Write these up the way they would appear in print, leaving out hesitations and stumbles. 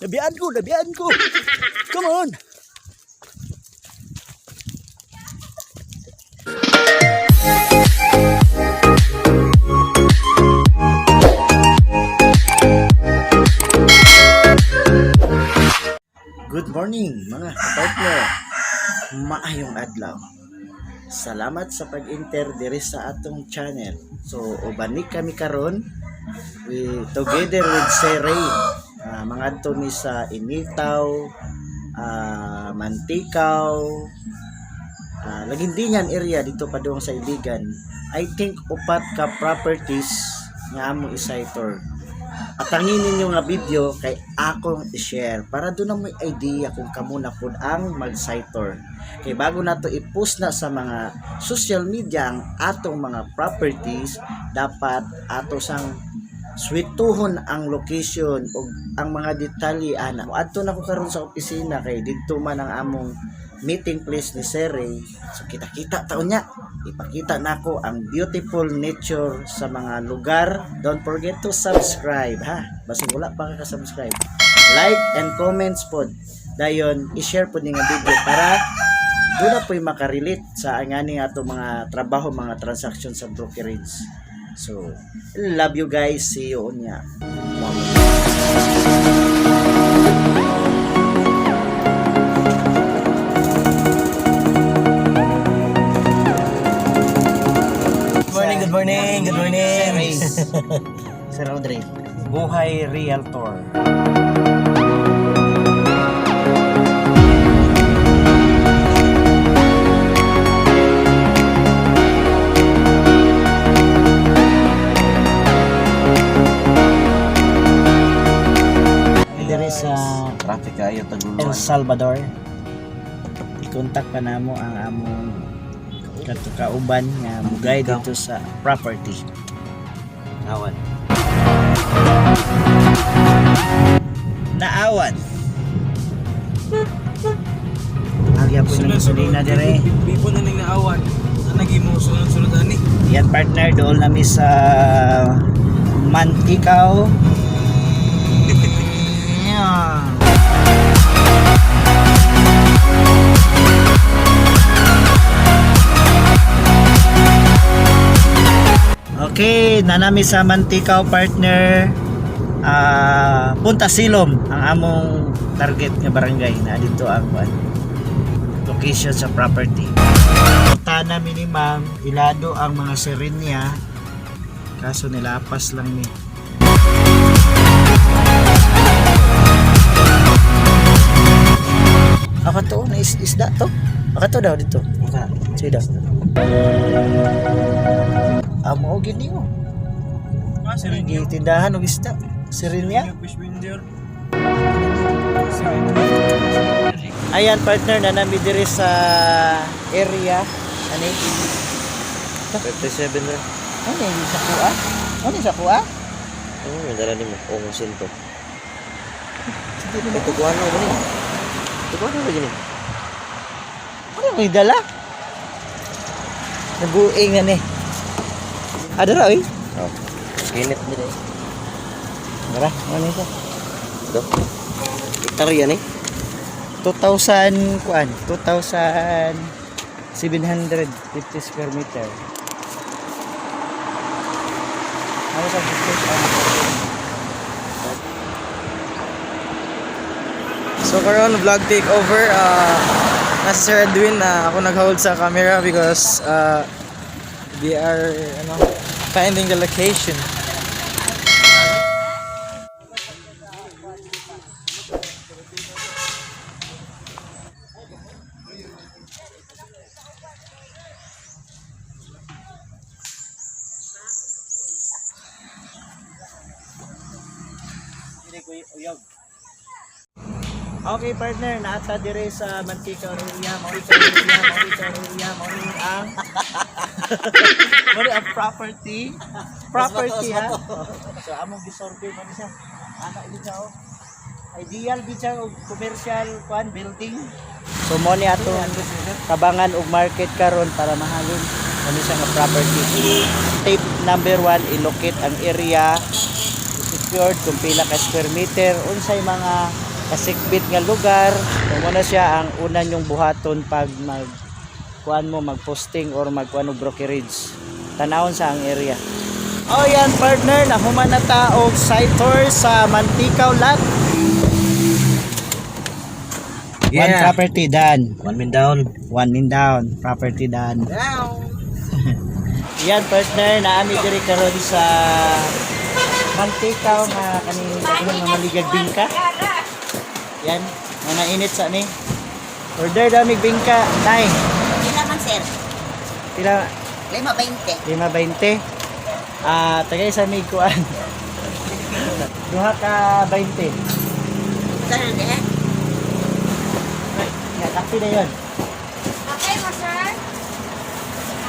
Nabiyaan ko, nabiyaan ko. Come on. Good morning, mga partner. Maayong adlaw. Salamat sa pag-enter diri sa atong channel. So, uban ni kami karon, we together with Sir Ray. Mangadto mi sa Initaw, Manticao, Lagindingan area dito padung sa Iligan. I think upat ka properties nga among i-tour. Atangin ninyo nga video kay akong i-share para doon na may idea kung kamo na pud ang mag-site tour. Kay bago nato i-post na sa mga social media ang atong mga properties, dapat ato sang swituhon ang location ug ang mga detalye ana. Adto na ko karon sa opisina kay didto man ang among meeting place ni Sir Ray. So kita-kita taon niya. Ipakita nako ang beautiful nature sa mga lugar. Don't forget to subscribe, ha. Basta wala pa ka subscribe. Like and comments pod. Dayon i-share pod ni nga video para doon na po'y makarelate sa angani ato mga trabaho, mga transaction sa brokerage. So, love you guys. See you unya. Good morning, good morning, good morning. Sir Audrey. Buhay Realtor. Diri sa Traffic kayo El taguluan. Salvador. I-contact pa namo ang among kato kauban nga mugay dito sa property. Awan. Naawan. Nagya po ng gasolina dire. Bibo na ning naawan. Ang nagimo sunod-sunod ani. Yan, partner, dool nami sa Manticao. Yeah. Okay, nanami sa Manticao, partner. Punta Silom ang among target nga barangay na dito ang kuan, location sa property. Tana mi ni ma'am, ilado ang mga sirenya. Kaso nilapas lang ni. Ako to, na isda to. Ako to daw dito. Sige daw. Amo og gini mo. Ah, Sige, tindahan og isda. Sirenya. Fish vendor. Ayan, partner, nanami diri sa area. Ani? 57 na. Ano yung sa kuha? Ano yung sa kuha? Ano yung dala nimo? O mo sinto. Ito kuha na ba ni? Ito kuha na ba gini? Ano yung dala? Nabuing na ni. Ada ra oy. Oh. Kinit nila eh. Tara, ano ito? Ito. Hektar yan eh. 2,000 kuan, 2,750 square meter. Ano sa So karon vlog takeover, nasa Sir Edwin na ako nag-hold sa camera because they are ano finding the location. Okay, partner, naata dire sa Mantika Aurelia, Maurita Aurelia, Maurita Aurelia, mauri ang mauri ang property. Property ha. So among gisurvey man siya. Ana gid siya oh. Ideal gid siya og commercial kuan building. So mo ni atong tabangan og market karon para mahalin kani siya nga property. Tip number 1, i-locate ang area, secured kung pila ka square meter, unsay mga Kasikbit nga lugar. So, mao na siya ang una nyong buhaton pag mag kuan mo, mag-posting or mag kuan og brokerage. Tanawon sa ang area. Oh yan, partner, nahuman na ta og site tour sa Manticao lot. One property done. One min down. One min down, property done. Yan, partner, naami diri karon sa Manticao nga kani daghan mga maligag bingka. Yan, mga init sa ni. Order damig bingka, nay. Pila man, sir? Pila? 5.20. 5.20. Ah, tagay sa mig kuan. Duha ka 20. Sir, di eh? Ya, kape na yun. Okay mo, sir?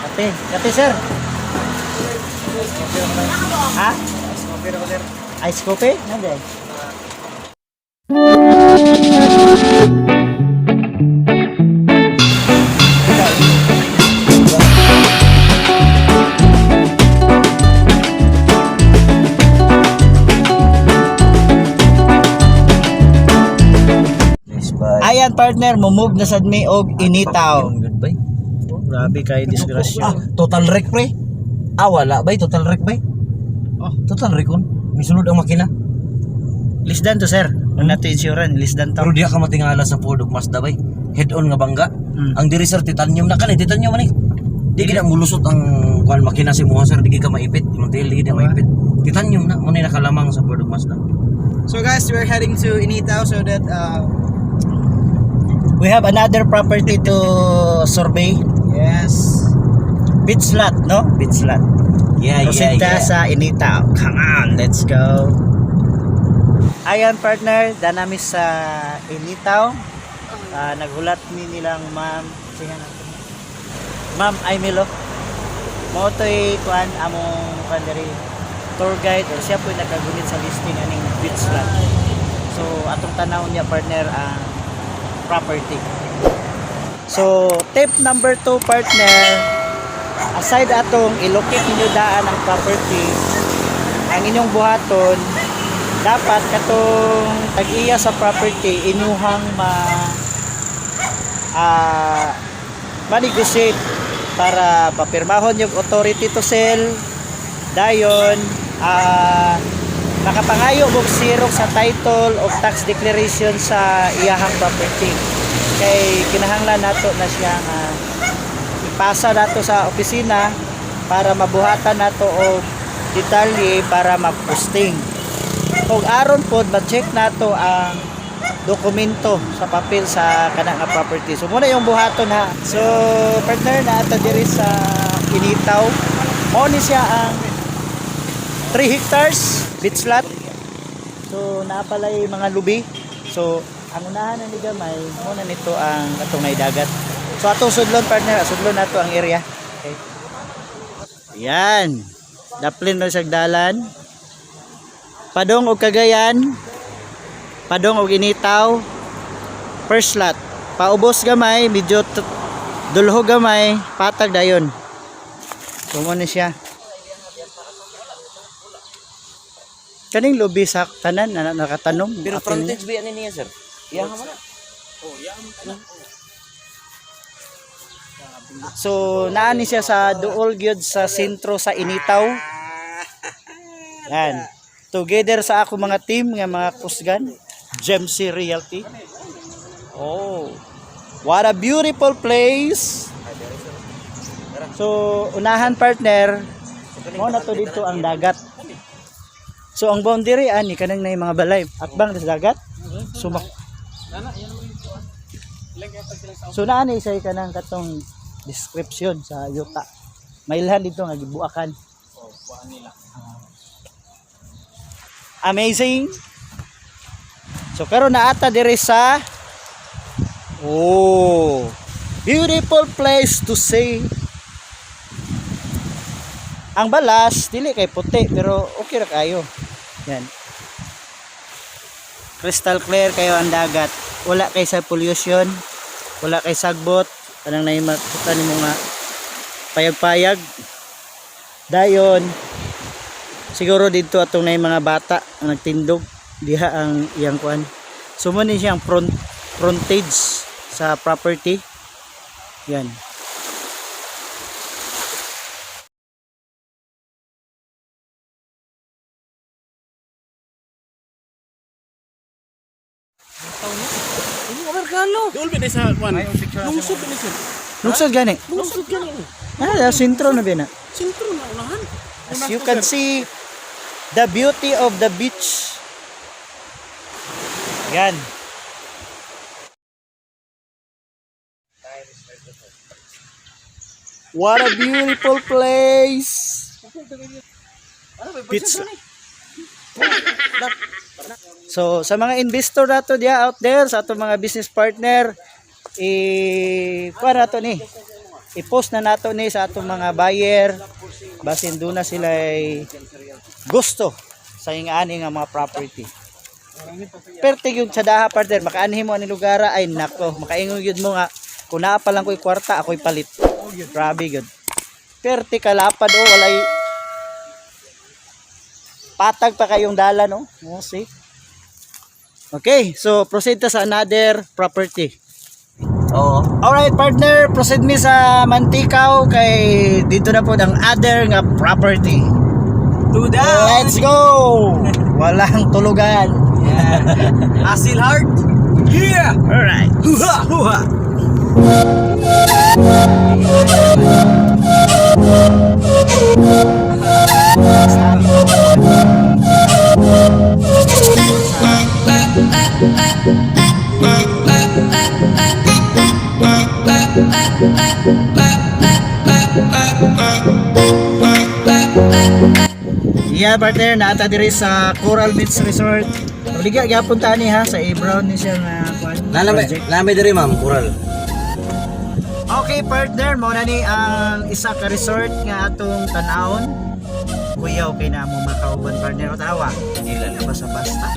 Kape. Kape, sir. Ha? Ice coffee? Nande. Nice, bye. Ayan, partner, move na sad mi og Initaw. Goodbye. Grabe kay disgrasya. Ah, total wreck, pre. Ah, wala bay, total wreck bay. Oh. Total wreck on. Misulod ang makina. Lisdan to, sir. Ang nato insurance, lisdan to. Pero diha ka matingala sa Ford ug Mazda bay. Head on nga bangga. Ang diri, sir, titanium na kani, titanium man eh. Di gid na mulusot ang kuan makina si muha, sir, di gid ka maipit. Imong tiil di gid na maipit. Titanium na mo ni nakalamang sa Ford ug Mazda. So guys, we're heading to Initao so that We have another property to survey. Yes. Beach lot, no? Beach lot. Yeah. Proceed ta sa Initaw. Come on, let's go. Ayan, partner, danami sa Initaw. Ah, naghulat ni nilang ma'am. Sige na. Ma'am Aimelo. Mao to'y kuan among kuan diri tour guide or siya po'y nakagunit sa listing aning beach lot. So atong tanaw niya, partner, ang property. So tip number 2, partner, aside atong ilocate ninyo daan ang property, ang inyong buhaton dapat katong tag-iya sa property inyuhang ma-negotiate para papirmahon yung authority to sell, dayon makapangayo og xerox sa title of tax declaration sa iyahang property kay kinahanglan nato na siya nga ipasa nato sa opisina para mabuhatan nato og detalye para ma-posting. Ug aron pod ma-check nato ang dokumento sa papel sa kana nga property. So muna yung buhaton ha. So partner, na ata diri sa Initaw. Mao ni siya ang 3 hectares beach lot. So naa palay mga lubi. So ang unahan na ni gamay mo na nito ang katong nay dagat. So atong sudlon, partner, sudlon nato ang area. Okay. Yan. Daplin na siyang dalan. Padong og Cagayan. Padong og Initaw. First lot. Paubos gamay, medyo dulho gamay, patag dayon. So mo ni siya. Kaning lubi sa tanan na nakatanom. Pero Apil niya. frontage ba yan niya, sir? Iya ka man na. So naani siya sa duol gyud sa sentro sa Initaw. Yan. Together sa ako mga team nga mga kusgan, Gemc Realty. Oh. What a beautiful place. So unahan, partner, mo na to dito ang dagat. So ang boundary ani kanang nay mga balay atbang sa dagat. Sumak. So naani siya kanang katong description sa yuta. Mailhan dito nga gibuakan. Amazing. So karon naata diri sa, oh, beautiful place to see. Ang balas dili kay puti pero okay ra kayo. Yan. Crystal clear kayo ang dagat. Wala kay sa pollution, wala kay sagbot, anang nay makita nimo nga payag-payag. Dayon siguro didto atong nay mga bata ang nagtindog diha ang iyang kuan. So mo ni siyang frontage sa property. Yan. Dool ba sa kwan? Lungsod ba sir? Lungsod gani. Lungsod gani. Ah, sentro na ba na? Sentro na unahan. As you can see, the beauty of the beach. Yan. What a beautiful place! Beach. So, sa mga investor nato diya out there, sa atong mga business partner, i kuha nato ni. I-post na nato ni sa atong mga buyer basin doon na sila gusto sa ingani nga mga property. Perte yung sa daha partner, makaanhi mo ani lugar ay nako, makaingon gyud mo nga kung naa pa lang ko'y kwarta, ako'y palit. Grabe gyud. Perte kalapad oh, walay patag pa kayong dala no. Oh, see? Okay, so proceed ta sa another property. Oo. Alright partner, proceed mi sa Manticao kay dito na po ang other nga property. Two down. Let's go! Walang tulugan. Asil heart. Yeah. Alright. Huha huha. Yeah, partner, naata diri sa Coral Beach Resort. Uliga gyapon ta ni ha sa A Brown ni siya nga kuan. Nalami, project. nalami diri ma'am, kural. Okay, partner, mo na ni ang isa ka resort nga atong tan-awon. Kuyaw kay na mo makauban partner o tawa. Ilan. Basta-basta.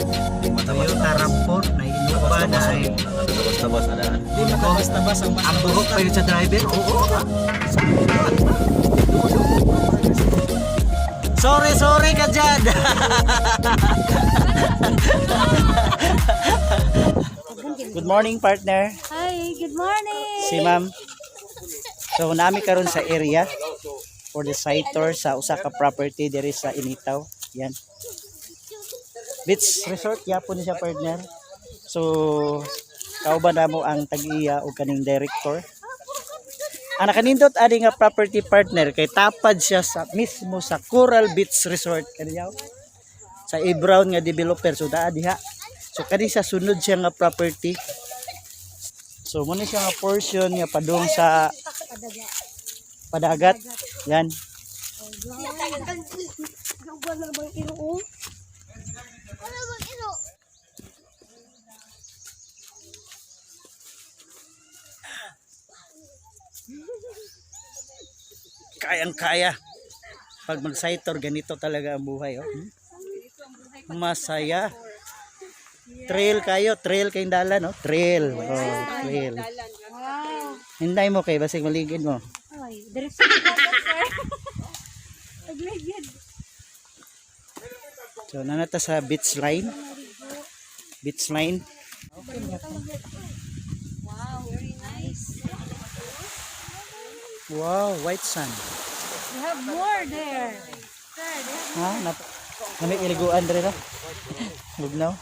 Toyota RAV4 na inuba na ay Tabas-tabas na daan. Di matabas-tabas ang ang buhok pa yun sa driver. Oo. Sorry, sorry ka dyan. Good morning, partner. Hi, good morning. Si ma'am. So, nami karon sa area for the site tour sa usa ka property diri sa Initaw. Yan. Beach Resort yapon ni siya partner. So, kauban namo ang tag-iya o kaning director. Ang nakanindot ani nga property partner kay tapad siya sa mismo sa Coral Beach Resort kaniya. Sa A. Brown nga developer so daa diha. So kani sa sunod siya nga property. So muna siya nga portion nga padung sa padagat. Yan. Kayang-kaya. Pag mag-site tour, ganito talaga ang buhay. Oh. Masaya. Trail kayo, trail kayong dalan, no? Trail. Oh, trail. Wow. Hinday mo kay basig maligid mo. Ay, diretso na dagat, sir. Nagligid. So nanata sa beach line. Beach line. Wow, very nice. Wow, white sand. We have more there. Sir, they have Ha? Nap Nami iliguan dre ra. Lugnaw.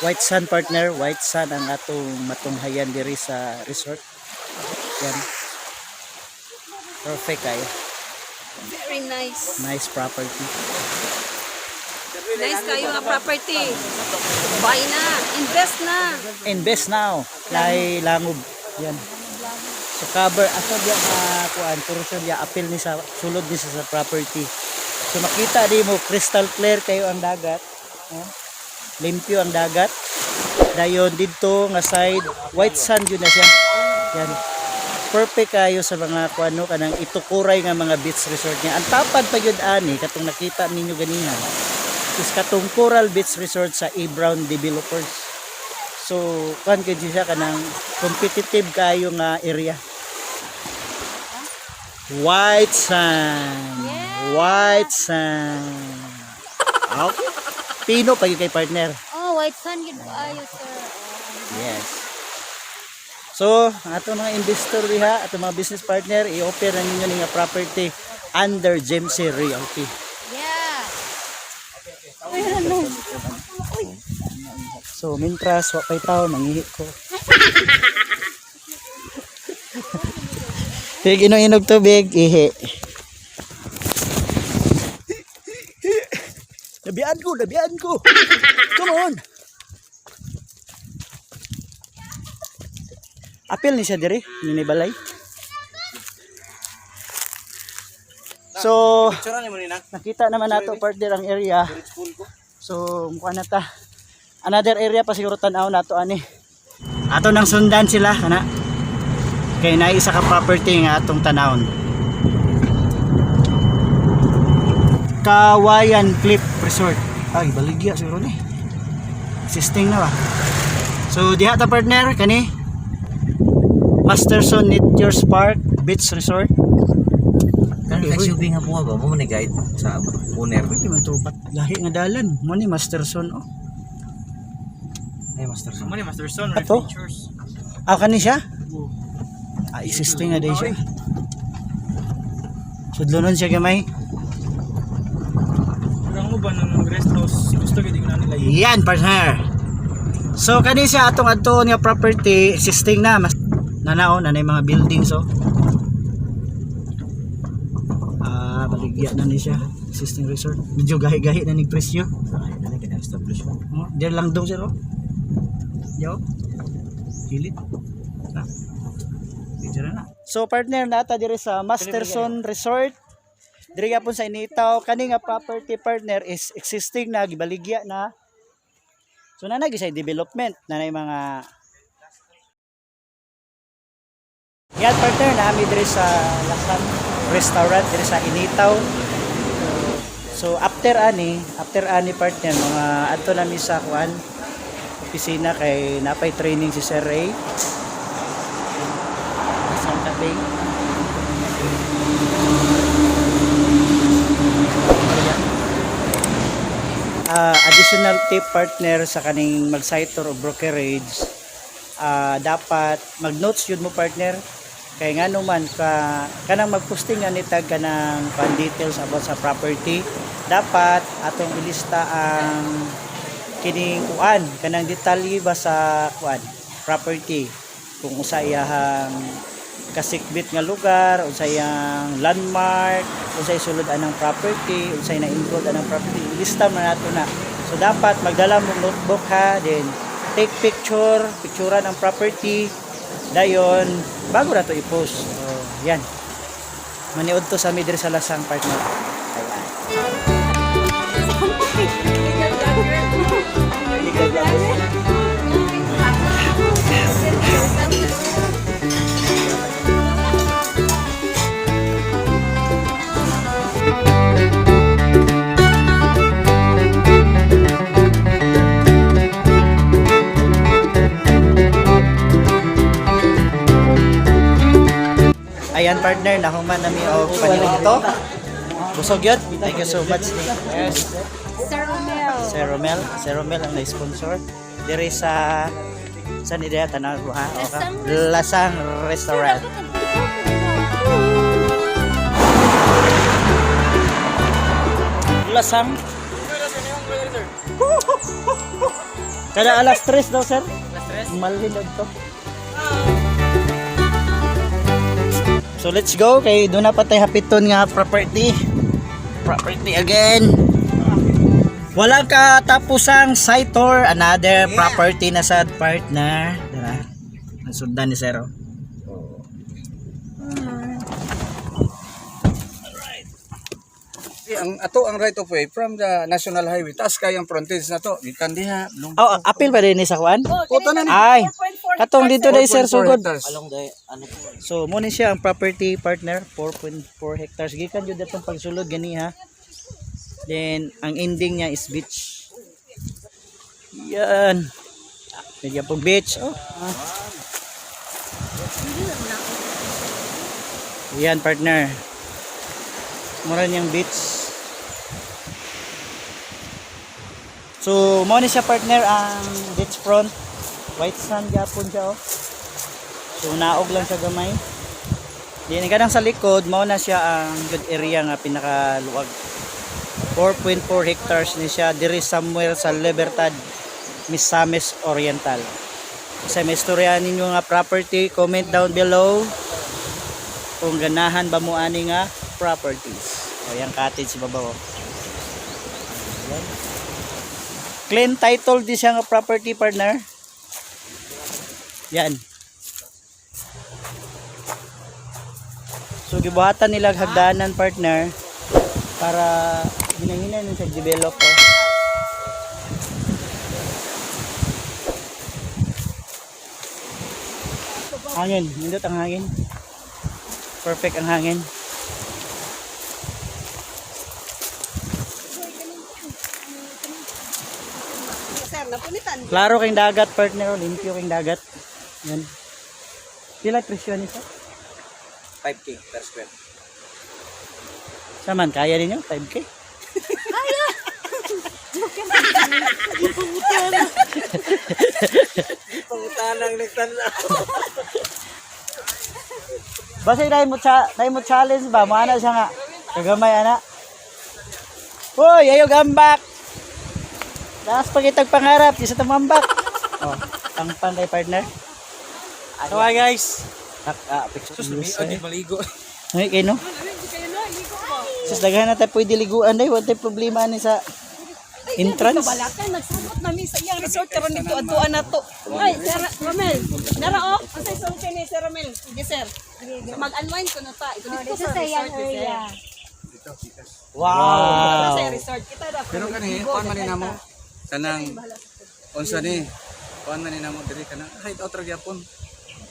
White sand partner, white sand ang atong matunghayan diri sa resort. Yan. Perfect kayo. Very nice. Nice property. Nice kayo nga property. Buy na. Invest na. Invest now. Lay langob. Yan. So cover asa diya nga kuan portion diya appeal ni sa sulod ni sa property. So makita di mo crystal clear kayo ang dagat. No? Limpyo ang dagat. Dayon didto nga side white sand yun na siya. Yan. perfect kayo sa mga kuano kanang itukuray nga mga beach resort niya. Ang tapad pa gyud ani katong nakita ninyo ganiha is katong Coral Beach Resort sa A. Brown Developers. So kuan gyud siya, kanang competitive kayo nga area. White sand. White sand. Okay. Pino pa gyud kay partner. Oh, white sun yun ayo, sir. Oh. Yes. So, ang atong mga investor diha, atong mga business partner, i-offer na ninyo ni nga property under James C. Realty. Yeah. So, mintras, wa pay tao, mangihi ko. Tig inog tubig, ihi. Nabian ko, nabian ko. Come on. Apil ni siya diri, ni balay. So, nakita naman nato partner ang area. So, mukha na ta. Another area pa siguro tan-aw nato ani. Ato nang sundan sila kana. Kay na isa ka property nga atong tanawon. Kawayan Cliff Resort. Ay, baligya siguro ni. Existing na ba? So, diha ta partner kani. Masterson Nature's Park Beach Resort. Kanang Okay, SUV nga po ba mo ni guide sa owner. Pwede man to pat lahi nga dalan. Mo ni Masterson oh. Ay, Master Son. Mo ni Master Son, Ato? features. Ah, kani siya? Ah, existing na din siya. Sudlonon siya gamay. Pero mo ba nang rest house gusto gyud ko na nila yun. Yan, partner. So, kani siya atong adtoon nga property, existing na. Mas nanao, nanay mga buildings, oh. Ah, baligya na ni siya. Existing resort. Medyo gahi-gahi na ni presyo. Ay, dali kay establishment. Oh, diyan lang dong sir, oh. Yo. Kilit. Na. Picture na. So partner nata diri sa Masterson Resort. Diri gyapon sa Initaw kani nga property partner is existing na, gibaligya na. So nanay gyud siya development, nanay mga. Yan partner, nami diri sa Lasan Restaurant diri sa Initaw. So after ani partner, mga adto nami sa kuan opisina kay napay training si Sir Ray. Lasang Cafe. Ah, additional tip partner sa kaning mag-site tour o brokerage, dapat mag-notes yun mo partner kay nga naman ka kanang magposting nga ni tag kanang kan details about sa property, dapat atong ilista ang kining kuan kanang detalye ba sa kuan property, kung usa iyahang kasikbit nga lugar, unsa iyang landmark, unsay sulod anang property, unsay na-include anang property, ilista man nato na. So dapat magdala mo notebook ha, then take picture, picturean ang property, dayon bago na to i-post. So, yan. Maniod to sa mi diri sa Lasang partner. Ayan. Ayan partner, nahuman nami og paningito. Busog yun. Thank you so much. Yes. Sir Romel. Sir Romel, Sir Romel ang na-sponsor. Dire sa sa ni Dea tanaw ko ha. Okay. Lasang Restaurant. Lasang. Kada alas 3 daw sir. Alas 3. Malhin daw to. So let's go kay doon na patay hapiton nga property. Property again. Walang katapusang site tour, another property na sad partner. Dara. Ang sundan ni Sir. Oh. Ang ato ang right of way from the national highway taas kay ang frontage na to gikan diha. Oh, apil pa din ni sa kuan? O tanan. Ay, 4.4 Katong dito dai sir 4.4 sugod. hectares. Along the ano po. So mo ni siya ang property, partner, 4.4 hectares gikan jud atong pagsulod gani ha. Then ang ending niya is beach. Yan. Medyo pong beach. Oh. Ah. Yan, partner. Mura niyang beach. So, mo ni siya, partner, ang beach front. White sand gyapon siya oh. So naog lang siya gamay. Then kanang sa likod mao na siya ang good area nga pinakaluwag. 4.4 hectares ni siya diri somewhere sa Libertad, Misamis Oriental. Sa may istorya ninyo nga property, comment down below kung ganahan ba mo ani nga properties. O yung cottage babaw. Ayan. Clean title di siya nga property, partner. Yan. So gibuhatan nila ang hagdanan, partner, para hinahinay nun siya develop oh. Hangin, nindot ang hangin. Perfect ang hangin. Sir, napunitan. Klaro kayong dagat, partner, oh. Limpyo kayong dagat. Yan. Pila presyo ni sir? 5K per square. Saman, kaya ninyo? 5K? Pangutanang nagtanaw. Basta dahil mo, cha dahil mo challenge ba? Maana siya nga. Kagamay, ana. Hoy, ayaw gambak! Taas pagitag pangarap, di sa tumambak. Oh, tangpang kay partner. So hi guys. Ah, picture. Sus, lumiod yung maligo. Ay, kayo no? Sus, daghan na tayo pwede liguan dahil. Wala tayo problema ni sa entrance. Kabalakan, nagsugot nami sa iyang resort karon dito adtuan na to. Ay, Sir Romel. Nara oh, unsay sulti ni Sir Romel? Sige sir. Mag-unwind ko na ta. Ito dito sa resort ni sir. Wow! Sa resort kita da. Pero kani, kuan man ni namo kanang unsa ni? Kuan man ni namo diri kanang hide out ra gyapon.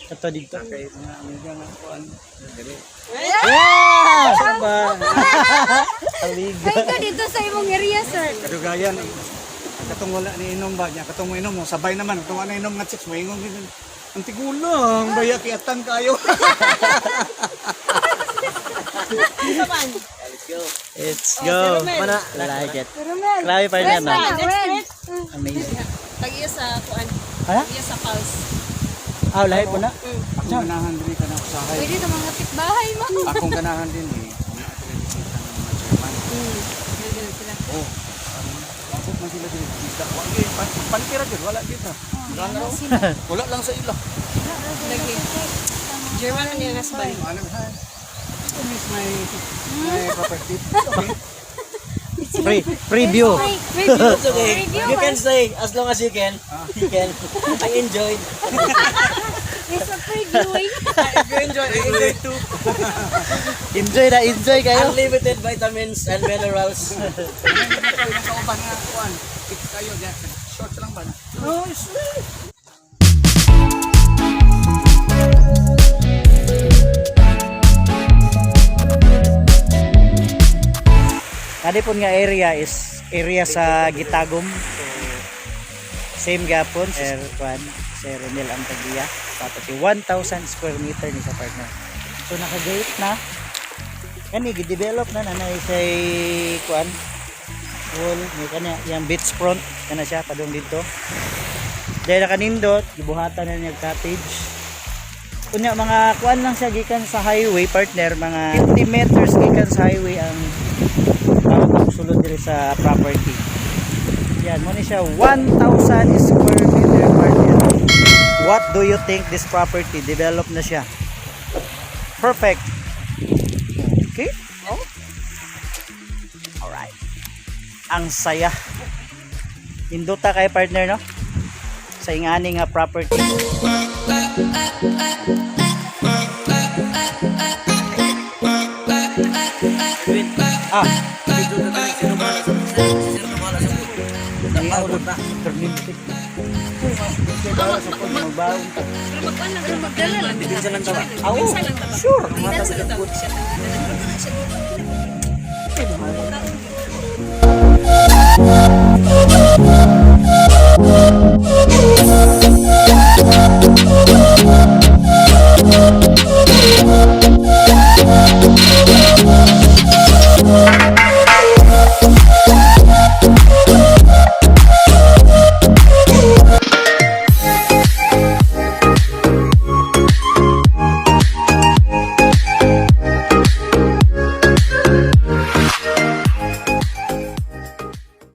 Kato dito. Kay mga amiga nga kuan diri. Yeah! Amiga. Ay ka dito sa imong area, sir. Kadugayan eh. Katong wala ni inom ba niya, katong mo inom mo sabay naman, katong wala inom nga chicks moingon gid. Ang tigulang baya kiatan kayo. Saman. Let's Oh, go. Sir Romel. Like it. Romel. Grabe partner, no? Next trip. Amazing. Tag-iya sa kuan. Ha? Tag-iya sa Pulse. Ah, lahi po na. Akong ganahan diri kanang usahay. Pwede sa mga kapitbahay mo. Akong ganahan din eh. Mga bisita ng mga German. Oh. Ako man sila diri bisita. Wa gyud pantira gyud wala gyud ha. Wala lang sa ila. Lagi. German man yung husband. Ano ha? I miss my property. Okay. Free, preview. It's okay. You can stay as long as you can. You can. I enjoyed. It's a previewing. If you enjoy, I enjoy too. Enjoy na, enjoy kayo. Unlimited vitamins and minerals. Ano kauban nga kuan? Fix kayo diyan. Short lang ba? Kani po nga area is area sa Gitagum. So, same gapon, Sir Juan, Sir Romel ang tagiya. Property 1,000 square meter ni sa partner. So naka-gate na. Kani gi-develop na nanay say kuan. Wall ni kanya yang beach front kana siya padung dito. Dahil nakanindot, gibuhatan na niya cottage. Unya mga kuan lang siya gikan sa highway, partner, mga 50 meters gikan sa highway ang bago pa sulod diri sa property. Yan, mo ni siya 1,000 square meter, partner. What do you think this property? Develop na siya. Perfect. Okay. Oh. Alright. Ang saya. Indota kay partner, no? Sa ingani nga property. Ah. Kay sa pag magbaon ka. Magkuan lang pero magdala lang. Dito lang tawa. Sure. Sure.